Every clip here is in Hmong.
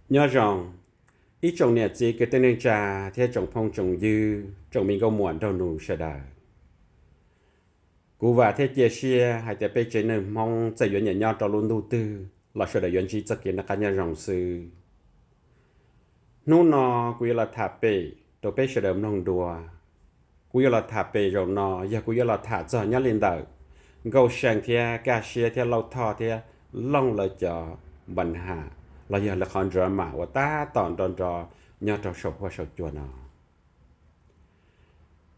Nyob zoo, ib tsoom niam txiv kwv tij neej tsa thiab tsoom phooj tsoom ywg, tsoom me nkauj muam nraug nus sawv daws. Kuv vam thiab cia siab hais tias peb tsev neeg Hmoob txawm yuav nyiam nyob rau lub ntuj twg los sawv daws yuav ntsib txoj kev noj qab nyob zoo xwb. Hnub no kuv yuav los tham pem rau peb sawv daws mloog dua. Kuv yuav los tham pem zaum no yog kuv yuav los tham txog nyob li ntawm Nkauj See thiab Kaj Siab thiab Lauj Thoj thiab Looj lawv cov npa nham los yog lawv qhov drama uas tab tom nrov nrov nyob rau saum huab saum cua no.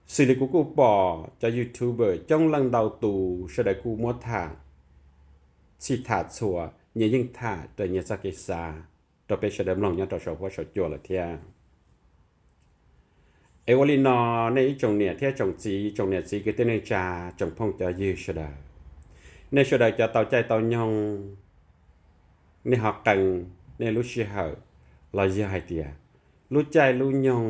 Xws li kuv kuj pom cov YouTuber coob leej ntau tus sawv daws kuj muab tham txhij tham txhua, nyias yeej tham raws nyias txoj kev xav rau peb sawv daws mloog nyob rau saum huab saum cua lawm thiab. Es ua li no, nej ib tsoom niam thiab tsoom txiv, tsoom niam txiv kwv tij neej tsa, tsoom phooj cov ywg sawv daws, nej sawv daws cov tau caij tau nyoog, nej ho qee nej lub sij hawm los yog hais tias lub caij lub nyoog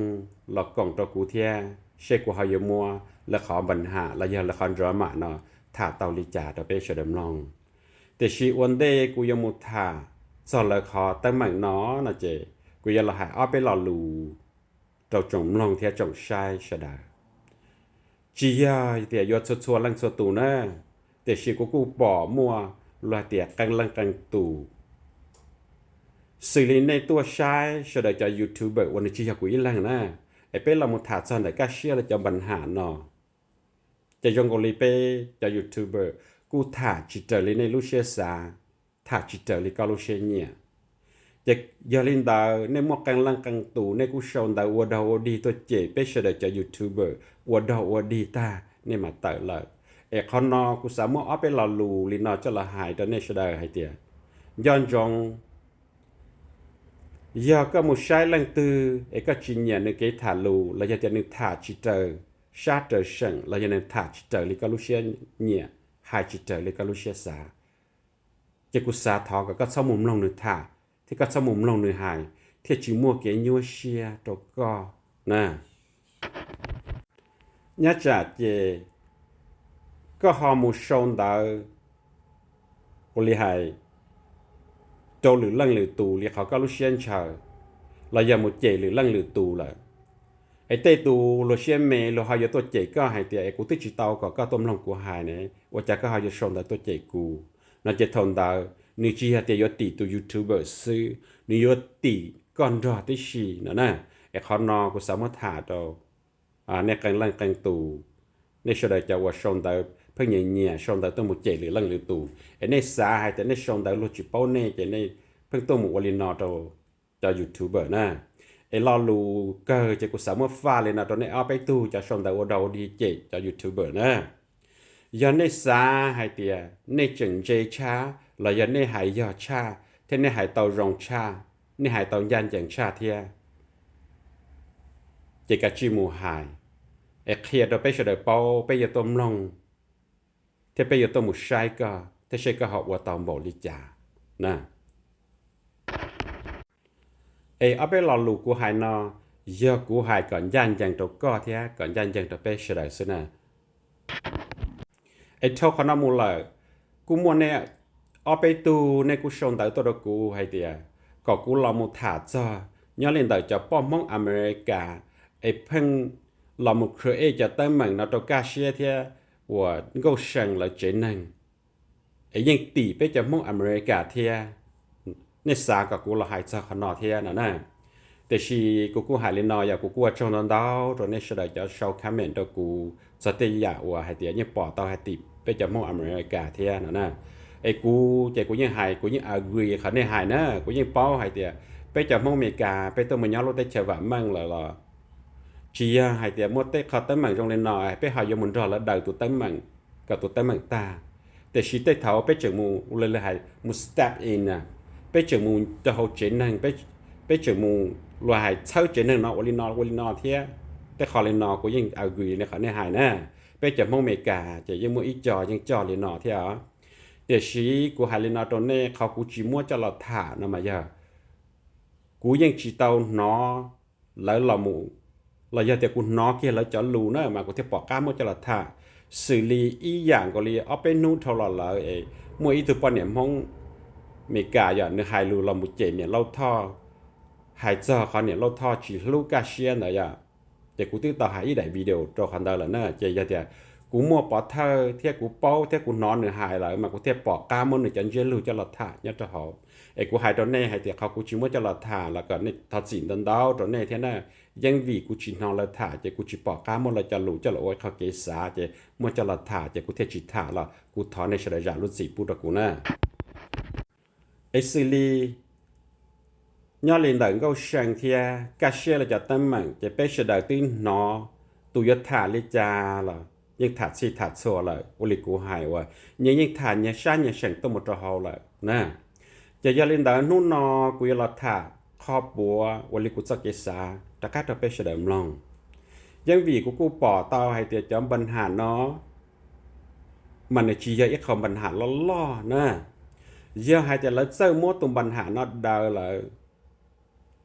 los koom rau kuv thiab seb kuv ho yuav muab lawv qhov npa nham los yog lawv qhov drama no tham tau li cas rau peb sawv daws mloog. Tiam sis ua ntej kuv yuav mus tham txog lawv qhov teeb meem no no ces kuv yuav los hais ob peb lo lus rau tsoom mloog thiab tsoom saib sawv daws. Tsis yog tias yuav txhua txhua leej txhua tus na, tiam sis kuv kuj pom muaj luag hais tias qee leej qee tus. Xws li nej tuaj saib sawv daws cov YouTuber uas nws tsis yog kuv ib leeg na, es peb los mus tham txog ntawm Kaj Siab lawv cov npa nham no, ces zoo nkaus li peb cov YouTuber kuj tham tsis raws li nej lub siab xav, tham tsis raws li koj lub siab nyiam. Ces yog li ntawd nej muaj qee leej qee tus nej kuj sau ntawv ua dog ua dig tuaj cem peb sawv daws cov YouTuber ua dog ua dig tag nej mam tawm lawm. Es qhov no kuv xav muab ob peb lo lus li no coj los hais rau nej sawv daws hais tias, nco ntsoov, yog koj mus saib leej twg es koj tsis nyiam nws kev tham lus los yog tias nws tham tsis raws sab raws seem los yog nws tham tsis raws li koj lub siab nyiam, hais tsis raws li koj lub siab xav, ces kuv xav thov kom koj txhob mus mloog nws tham thiab koj txhob mus mloog nws hais, thiaj tsis muaj kev nyuaj siab rau koj na. Nyob tsam ces koj ho mus sau ntawv ua li hais rau lwm leej lwm tus li qhov koj lub siab ntshaw, los yog mus cem lwm leej lwm tus lawm. Es tej tus luag siab me luag ho yuav tuaj cem koj hais tias, es kuv twb tsis tau kom koj tuaj mloog kuv hais ne, ua cas koj ho yuav sau ntawv tuaj cem kuv? No ces thaum ntawd nws tsis yog tias yuav tim tus YouTuber xwb, nws yuav tim koj nrog tib si no na. Es qhov no kuv xav muab tham rau nej qee leej qee tus, nej sawv daws cov uas sau ntawv pheej nyiam nyiam sau ntawv tuaj mus cem lwm leej lwm tus, es nej xav hais tias nej sau ntawv luag tsis paub nej ces nej pheej tuaj mus ua li no rau cov YouTuber na. Es lo lus kawg ces kuv xav muab faj li no rau nej ob peb tug cov sau ntawv ua dog ua dig cem cov YouTuber na. Yog nej xav hais tias nej tseem ntse tshaj los yog nej hais yog tshaj thiab nej hais tau zoo tshaj, nej hais tau ncaj ncees tshaj thiab, ces kav tsij mus hais, es qhia rau peb sawv daws paub, peb yuav tuaj mloog thiab peb yuav tuaj mus saib koj thiab seb koj ho ua tau npaum li cas na. Es ob peb lo lus kuv hais no yog kuv hais kom ncaj ncees rau koj thiab kom ncaj ncees rau peb sawv daws xwb na. Es dhau qhov no mus lawm, kuj muaj nej ob peb tug nej kuj sau ntawv tuaj rau kuv hais tias kom kuv los mus tham txog nyob li ntawm cov poj Hmoob Amelikas es pheej los mus create cov teeb meem no rau Kaj Siab thiab uas Nkauj See lawv tsev neeg, es yeej tim peb cov Hmoob Amelikas thiab. Nej xav kom kuv los hais txog qhov no thiab no na. Tiam sis kuv kuj hais li no, yog kuv kuj ua tsaug ntau ntau rau nej sawv daws cov sau comment rau kuv txog tej yam uas hais tias yeej pom tau hais tim peb cov Hmoob Amelikas thiab no na. Es kuv ces kuv yeej hais, kuv yeej agree qhov nej hais na, kuv yeej paub hais tias peb cov Hmoob Amelikas peb tuaj mus nyob lub teb chaws vam meej lawm los tsis yog hais tias muaj tej qhov teeb meem zoo li no peb ho yuav mus nrog lawv daws tus teeb meem kom tus teeb meem tag. Tiam sis tej thaum peb tseem mus ua li hais mus step in na, peb tseem mus rau hauv tsev neeg, peb tseem mus luag hais txhawb tsev neeg no ua li no ua li no thiab. Tej qhov li no kuv yeej agree li qhov nej hais na. Peb cov Hmoob Amelikas ces yeej muaj ib co yeej coj li no thiab os. Tiam sis kuv hais li no rau nej, qhov kuv tsis muab coj los tham no mas yog kuv yeej tsis tau hnov lawv los mus, los yog tias kuv hnov kiag lawv cov lus na mas kuv thiaj pom qab muab coj los tham. Xws li ib yam nkaus li ob peb hnub dhau los lawm es muaj ib tug poj niam Hmoob Amelikas yom, nws hais lus los mus cem niam Lauj Thoj hais txog qhov niam Lauj Thoj tsis hlub Kaj Siab ntawd yom, ces kuv twb tau hais ib daim video rau qhov ntawd lawm na. Ces yog tias kuv muaj pov thawj thiab kuv paub thiab kuv hnov nws hais lawm mas kuv thiaj pom qab muab nws cov ntsiab lus coj los tham nyob rau hauv. Es kuv hais rau nej hais tias qhov kuv tsis muab coj los tham los kom nej thov txim ntau ntau rau nej thiab na. Yeej vim kuv tsis hnov lawv tham ces kuv tsis pom qab muab lawv cov lus coj los ua ib qho kev xav ces muab coj los tham ces kuv thiaj tsis tham los kuv thov nej sawv daws zam lub txim pub rau kuv na. Es xws li nyob li ntawm Nkauj See thiab Kaj Siab lawv cov teeb meem ces peb sawv daws twb hnov, tus yuav tham li cas los yeej tham txhij tham txhua lawm. Ua li kuv hais uas nyias yeej tham nyias sab nyias seem tuaj mus rau hauv lawm na. Ces yog li ntawd hnub no kuv yuav los tham qhov puav ua li kuv txoj kev xav rov qab rau peb sawv daws mloog. Yeej vim kuv kuj pom tau hais tias cov npa ham no mas nws tsis yog ib qho npa ham loj loj na. Yog hais tias lawv txawj muab tus npa ham no daws lawm,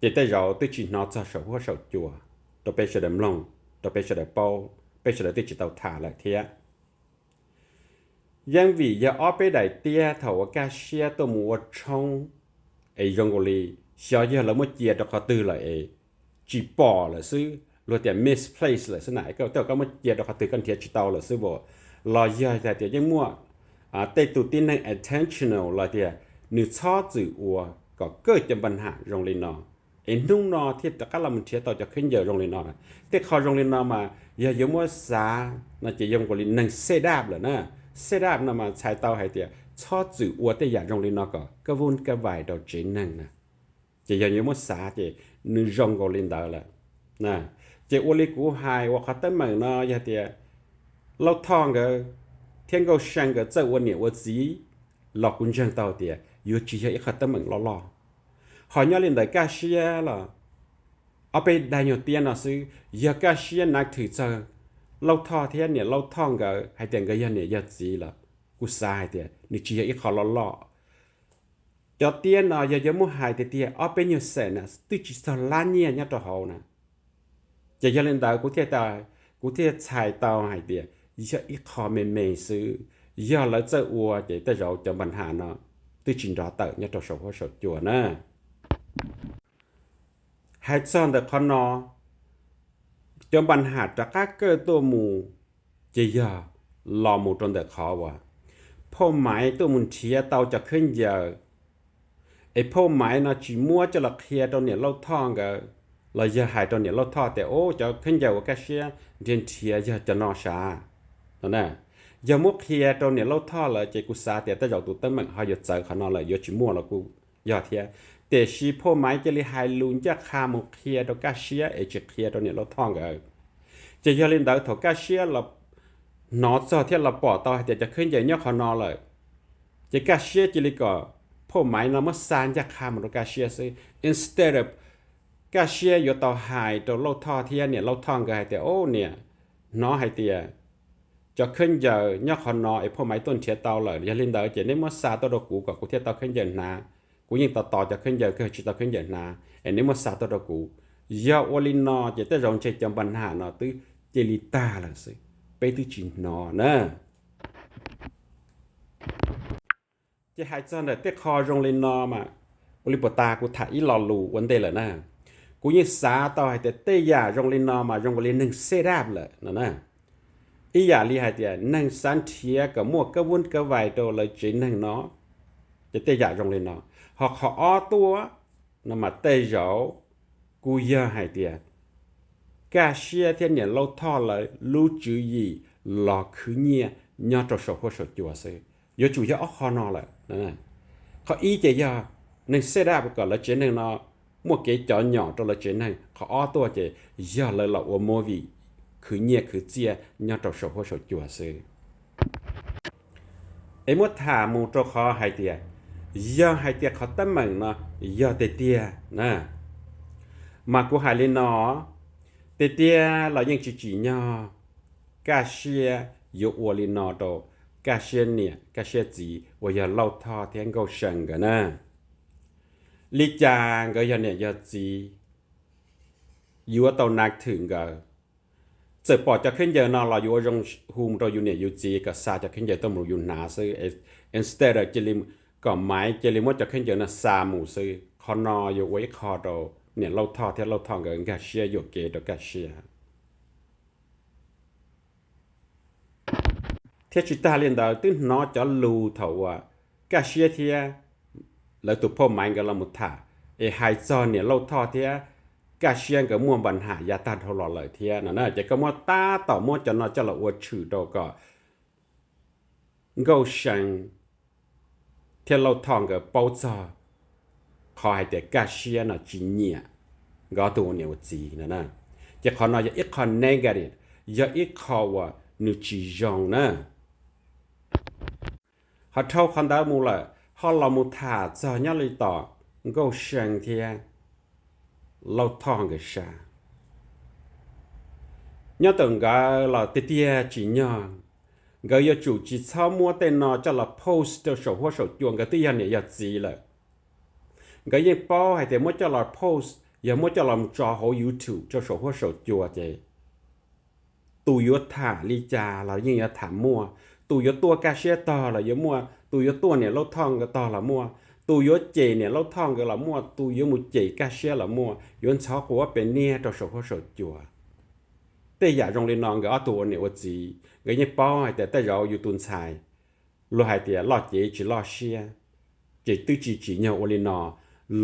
ces tej zaum twb tsis hnov txog saum huab saum cua rau peb sawv daws mloog, rau peb sawv daws paub, peb sawv daws twb tsis tau tham lawm thiab. Yeej vim yog ob peb daim tiab thaum uas Kaj Siab tuaj mus ua tshoob, es zoo nkaus li xyov yog lawv muab cia rau qhov twg lawm es tsis pom lawm xwb, luag tias misplace lawm xwb na. Tej zaum koj muab cia rau qhov twg koj nrhiav tsis tau lawm xwb as, los yog hais tias yeej muaj tej tus tib neeg intentional los tias nws txhob txwm ua kom kawj cov npa ham zoo li no, es hnub no thiaj rov qab los nrhiav tau cov khaub ncaws zoo li no. Tej qho zoo li no mas yog yuav muab xav no ces yog ua li neeg set up lawm na. Set up no mas txhais tau hais tias txhob txwm ua tej yam zoo li no kom kab vub kab vais rau tsev neeg na. Ces yog yuav muab xav ces nws zoo nkaus li ntawd lawm. Ces ua li kuv hais uas qhov teeb meem no yog tias Lauj Thoj nkawd thiab Nkauj See nkawd txawj ua niam ua txiv los kuv ntseeg tau tias yuav tsis yog ib qho teeb meem loj loj. Ho nyob li ntawm Kaj Siab los ob peb daim nyuag tiab no xwb, yog Kaj Siab nav thwm txog Lauj Thoj thiab niam Lauj Thoj nkawd hais tias nkawd yog niam yog txiv los kuv xav hais tias nws tsis yog ib qho loj loj. Cov tiab no yog yuav muab hais tiag tiag ob peb nyuag xees na twb tsis txog lab nyiaj nyob rau hauv na. Ces yog li ntawd kuv thiaj, kuv thiaj txhais tau hais tias yog ib qho me me xwb, yog lawv txawj ua ces tej zaum cov npa ham no twb tsis nrov tawm nyob rau saum huab saum cua na. Hais txog ntawm qhov no, cov npa ham rov qab kawj tuaj mus, ces yog los mus rau ntawm qhov uas phauj Maiv tuaj mus nrhiav tau cov khaub ncaws, es phauj Maiv no tsis muab coj los qhia rau niam Lauj Thoj nkawd, los yog hais rau niam Lauj Thoj tias, Ub, cov khaub ncaws uas Kaj Siab nrhiav nrhiav yog cov no sav. Yog muab qhia rau niam Lauj Thoj lawm ces kuv xav tias tej zaum tus teeb meem ho yuav txawv qhov no lawm, yuav tsis muaj los kuj yog thiab. Tiam sis phauj Maiv cia li hais lus ncaj qha mus qhia rau Kaj Siab es tsis qhia rau niam Lauj Thoj nkawd. Ces yog li ntawd thaum Kaj Siab los hnov txog thiab los pom tau hais tias cov khaub ncaws nyob qhov no lawm, ces Kaj Siab cia li kom phauj Maiv no muab xa ncaj qha mus rau Kaj Siab xwb. Instead of Kaj Siab yuav tau hais rau Lauj Thoj thiab niam Lauj Thoj nkawd hais tias, Ub, niam, hnov hais tias cov khaub ncaws nyob qhov no es phauj Maiv tuaj nrhiav tau lawm, yog li ntawd ces neb muab xa tuaj rau kuv kom kuv thiaj tau khaub ncaws hnav. Kuv yeej tos tos cov khaub ncaws kawg tsis tau khaub ncaws hnav, es neb muab xa tuaj rau kuv. Yog ua li no ces tej zaum ntshe cov npa ham no twb cia li tag lawm xwb, peb twb tsis hnov na. Ces hais txog ntawm tej qho zoo li no mas, ua li puas tas kuv tham ib lo lus ua ntej lawm na. Kuv yeej xav tau hais tias tej yam zoo li no mas zoo ua li neeg set up lawm no na. Ib yam li hais tias neeg xav nrhiav kom muaj kab vub kab vais rau lawv tsev neeg no, ces tej yam zoo li no. Ho qhov ob tuaj no mas tej zaum kuj yog hais tias Kaj Siab thiab niam Lauj Thoj lawv lub tswv yim los khwv nyiaj nyob rau saum huab saum cua xwb. Yuav tsum yog ob qho no lawm. Qhov ib ces yog neeg set up kom lawv tsev neeg no muaj kev cov nyom rau lawv tsev neeg. Qhov ob tuaj ces yog lawv los ua movie khwv nyiaj khwv txiaj nyob rau saum huab saum cua xwb. Es muab tham mus rau qhov hais tias, yog hais tias qhov teeb meem no yog tiag tiag na, mas kuv hais li no, tiag tiag los yeej tsis tsim nyog Kaj Siab yuav ua li no rau Kaj Siab niam Kaj Siab txiv uas yog Lauj Thoj thiab Nkauj See nkawd na. Li cas nkawd yog niam yog txiv, yuav tau nav thwm nkawd. Txawm pom cov khaub ncaws no los yuav ua zoo hu mus rau yus niam yus txiv kom xa cov khaub ncaws tuaj mus yus hnav xwb. Instead cia li kom Maiv cia li muab cov khaub ncaws no xa mus xwb. Qhov no yuav ua ib qho rau niam Lauj Thoj thiab Lauj Thoj nkawd nkag siab yuam kev rau Kaj Siab. Thiab tsis tag li ntawd, twb hnov cov lus thaum uas Kaj Siab thiab lawv tus phauj Maiv nkawd los mus tham es hais txog niam Lauj Thoj thiab Kaj Siab nkawd muaj npa ham yav tag dhau los lawm thiab no na. Ces koj muab tab tom muab cov no coj los ua tshwm rau kom Nkauj See thiab Lauj Thoj nkawd paub txog qhov hais tias Kaj Siab no tsis nyiam nkawd ob tug ua niam ua txiv no na. Ces qhov no yog ib qho negative, yog ib qho uas nws tsis zoo na. Ho dhau qhov ntawd mus lawm ho los mus tham txog nyob li tom Nkauj See thiab Lauj Thoj nkawd sab. Nyob ntawm nkawd los tiag tiag tsim nyog nkawd yuav tsum tsis txhob muab tej no coj los post rau saum huab saum cua, nkawd twb yog niam yog txiv lawm. Nkawd yeej paub hais tias muab coj los post yog muab coj los mus tso hauv YouTube rau saum huab saum cua ces tus yuav tham li cas los yeej yuav tham muaj, tus yuav tuaj Kaj Siab tog los yuav muaj, tus yuav tuaj niam Lauj Thoj nkawd tog los muaj, tus yuav cem niam Lauj Thoj nkawd los muaj, tus yuav mus cem Kaj Siab los muaj, yuav ntxhov quav pes niag rau saum huab saum cua. Tej yam zoo li no nkawd ob tug ua niam ua txiv nkawd yeej paub hais tias tej zaum yus tus ntxhais luag hais tias loj cev tsis loj siab, ces twb tsis tsim nyog ua li no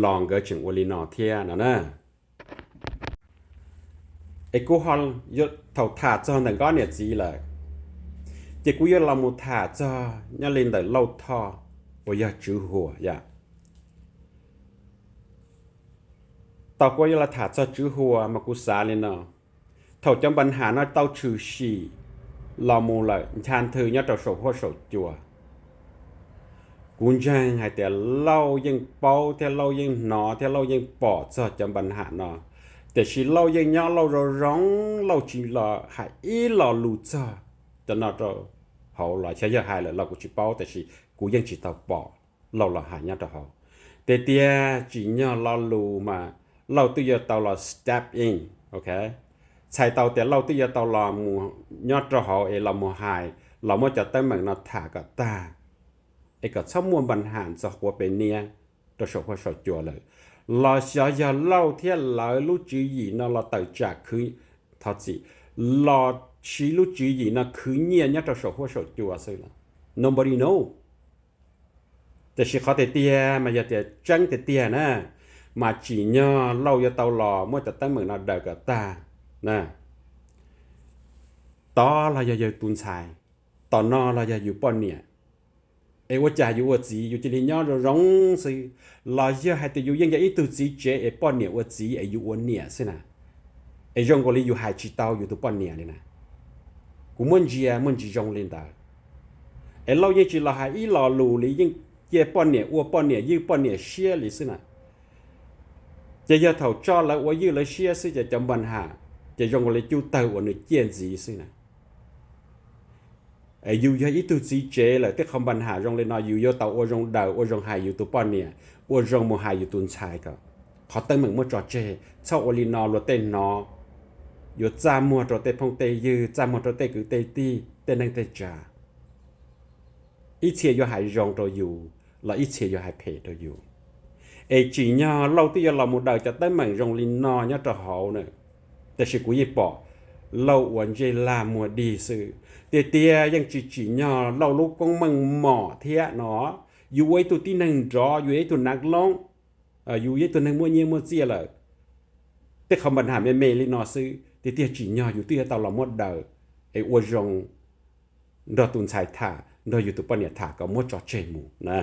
los nkawd tseem ua li no thiab no na. Es kuv ho, thaum tham txog ntawm nkawd niam txiv lawm, ces kuv yuav los mus tham txog nyob li ntawm Lauj Thoj uas yog Tswv Huas yom. Tau kuv yuav los tham txog Tswv Huas mas kuv xav li no, thaum cov npa ham no tau tshwm sim los mus lawm ncha nthwv nyob rau saum huab saum cua, kuv ntseeg hais tias Lauj yeej paub thiab Lauj yeej hnov thiab Lauj yeej pom txog cov npa ham no, tiam sis Lauj yeej nyob Lauj zoo zoo, Lauj tsis los hais ib lo lus txog cov no rau hauv los xyov yog hais lawm los kuv tsis paub, tiam sis kuv yeej tsis tau pom Lauj los hais nyob rau hauv. Tiag tiag tsim nyog lo lus mas Lauj twb yuav tau los step in, ok, txhais tau tias Lauj twb yuav tau los mus nyob rau hauv es los mus hais, los muab cov teeb meem no tham kom tag, es kom txhob muaj npa ham ntxhov quav pes niab rau saum huab saum cua lawm. Los xyov yog Lauj thiab lawv lub tswv yim no los tawm tsam khwv, thov txim, los siv lub tswv yim no khwv nyiaj nyob rau saum huab saum cua xwb los nobody know. Tiam sis qhov tiag tiag mas yog tias tseeb tiag tiag na, mas tsim nyog Lauj yuav tau los muab cov teeb meem no daws kom tag na. Tod los yog yus tus ntxhais, tom no los yog yus poj niam. Es ua cas yus ua txiv yus cia li nyob zoo zoo xwb, los yog hais tias yus yeej yog ib tug txiv tsev es poj niam ua txiv es yus ua niam xwb na, es zoo nkaus li yus hais tsis tau yus tus poj niam li na. Kuv muab ntsia muaj ntsis zoo li ntawd. Es Lauj yeej tsis los hais ib lo lus li, yeej cia poj niam ua poj niam ywj poj niam siab li xwb na. Ces yog thaum tso lawv ua ywj lawv siab xwb ces cov npa ham ces zoo nkaus li cub tawg uas nws ciaj ntxiv xwb na. Es yus yog ib tug txiv tsev lawm, tej qhov npa ham zoo li no yus yuav tau ua zoo daws, ua zoo hais yus tus poj niam, ua zoo mus hais yus tus ntxhais kom qhov teeb meem muab tso tseg, txhob ua li no luag tej hnov, yuav txaj muag rau tej phooj tej ywg, txaj muag rau tej kwv tej tij, tej neej tej tsav. Ib txhia yuav hais zoo rau yus los ib txhia yuav hais phem rau yus. Es tsim nyog Lauj twb yuav los mus daws cov teeb meem zoo li no nyob rau hauv na, tiam sis kuv yeej pom Lauj ua ntsej lag muag dig xwb. Tiag tiag yeej tsis tsim nyog Lauj lub koob meej mom thiab no. Yus ua ib tug tib neeg nrov, yus yog ib tug nav loob, yus yog ib tug neeg muaj nyiaj muaj txiaj lawm, tej qhov npa ham me me li no xwb, tiag tiag tsim nyog yus twb yuav tau los muab daws es ua zoo nrog tus ntxhais tham, nrog yus tus poj niam tham kom muab tso tseg mus na.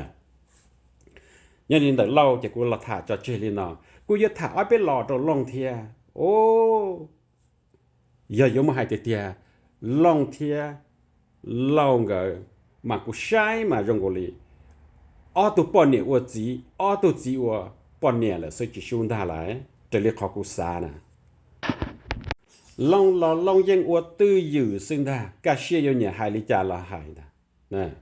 Nyob li ntawm Lauj ces kuv los tham tso tseg li no, kuj yuav tham ob peb lo rau Lauj thiab. O, yog yuav muaj hais tiag tiag, Lauj thiab Lauj nkawd mas kuv saib mas zoo nkaus li ob tug poj niam ua txiv, ob tug txiv ua poj niam lawm xwb tsis sub ntag lawm, raws li qhov kuv xav na. Lauj los Lauj yeej ua twj ywm xwb ntag, Kaj Siab yuav nyiam hais li cas los hais ntag.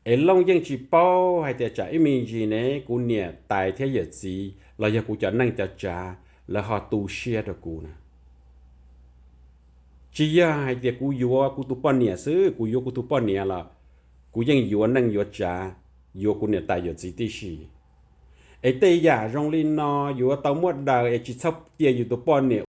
Es Lauj yeej tsis paub hais tias tsam ib me ntsis ne kuv niam tais thiab yawm txiv los yog kuv cov neej cov tsav lawv ho tu siab rau kuv na. Tsis yog hais tias kuv yuav kuv tus poj niam xwb, kuv yuav kuv tus poj niam los kuv yeej yuav neej yuav tsav, yuav kuv niam tais yawm txiv tib si. Es tej yam zoo li no yuav tau muaj daws es tsis txhob cia yus tus poj niam